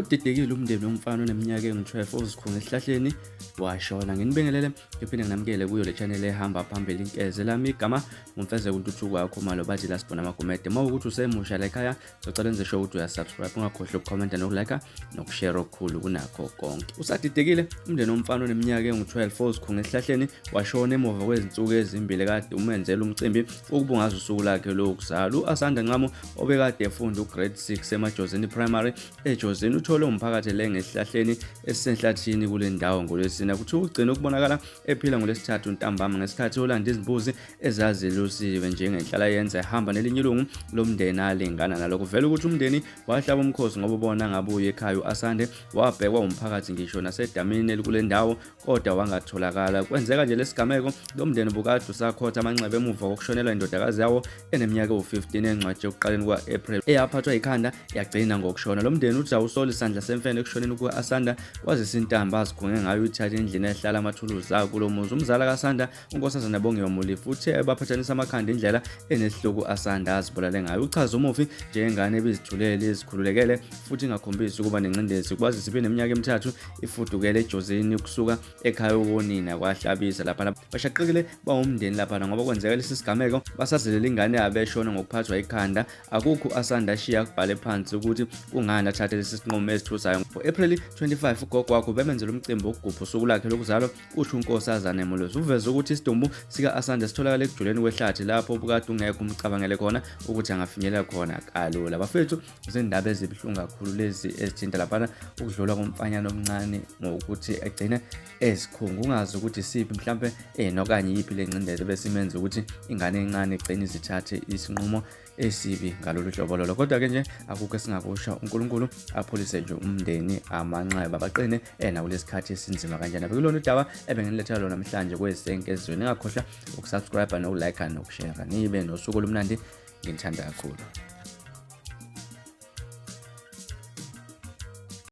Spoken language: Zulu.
Udidekile umndeni womfana oneminyaka engu-12 ozikhunga esihlahleni washona. Nginibingelele ngiphinde nginamukele kuyo le channel ehamba phambili inkeze lami igama nguMfezeko uNtuthuko wakho Khumalo bathi la sibona amagumede. Uma ukuthi usemusha la ekhaya socela enze sure ukuthi uyasubscribe ungakhohlwa ukukhomenta nokulike nokushare okukhulu kunakho konke. Usadidekile umndeni womfana oneminyaka engu-12 ozikhunga esihlahleni washona emuva kwezinsuku ezimbili kade umenzela umcimbi wokubungaza usuku lakhe lokuzalwa. U-Asanda Nqamo obekade efunda ugrade 6 eMajozini Primary eJozini uthole umphakathi elenga esihlahleni esisenhlathini kule ndawo ngoLwesine. Kuthiwa ugcine ukubonakala ephila ngoLwesithathu ntambama ngesikhathi olanda izimbuzi ezazilusiwe njengenhlalayenza ehamba nelinye ilungu lomndeni alingana nalo. Kuvela ukuthi umndeni wahlaba umkhosi ngoba ubona ngabuye ekhaya u-Asande wabhekwa umphakathi ngisho nasedamini elikule ndawo kodwa wangatholakala. Kwenzeka nje lesigameko lo mndeni ubukade usakhotha amanxeba emuva kokushonelwa indodakazi yawo eneminyaka ewu-15 engcwatshwe ekuqaleni kuka-April eyaphathwa yikhanda yagcina ngokushona. Lo mndeni uthi awusoli isandla semfene ekushoneni kuka-Asanda kwazise intambo azikhunge ngayo uyithathe endlini ehlala amathuluzi ayo kulo muzi. Umzala kaSanda uNkosazana Bongiwe Molefe uthe baphathanisa amakhanda indlela enesihluku Asanda azibulale ngayo. Uchaze umufi njengengane ebizithulele izikhululekele futhi ingakhombisi ukuba nengcindezi kwazise ibineminyaka emithathu ifudukele eJozini ukusuka ekhaya ukonina kwaHlabisa laphana. Bashaqekile bawumndeni laphana ngoba kwenzeka lesi sigameko basazilela ingane yabo eshona ngokuphathwa ikhanda. Akukho asanda ashiya akubhale phansi ukuthi kungani athathe lesi sinqumo esithusayo. Ngo-Ephreli 25 ugogo wakhe ubemenzela umcimbi wokugubha usuku lwakhe lokuzalwa, kusho uNkosazane Molozi. Uveze ukuthi isidumbu sika-Asanda sitholakala ekujuleni kwehlathi lapho ubukade ungekho umcabangele khona ukuthi angafinyelela khona kalula. Bafethu Zindaba ezibuhlungu kakhulu lezi ezithinta laphana ukudlula komfanyana omncane ngokuthi egcine ezikhungu ungazi ukuthi isiphi mhlampe nokanye yiphi le ngcindezi ebesimenza ukuthi ingane encane igcine izithathe isinqumo esibi ngalolu hlobo lolo. Kodwa-ke nje akukho esingakusho, uNkulunkulu apholise nje umndeni amanxeba baqine nakulesi khathi esinzima kanjena. Bekulona udaba ebenginilethela lona namhlanje kwezenkezweni. Ningakhohlwa ukusubscribe nokulike nokushare. Nibe nosuku olumnandi, nginithanda kakhulu.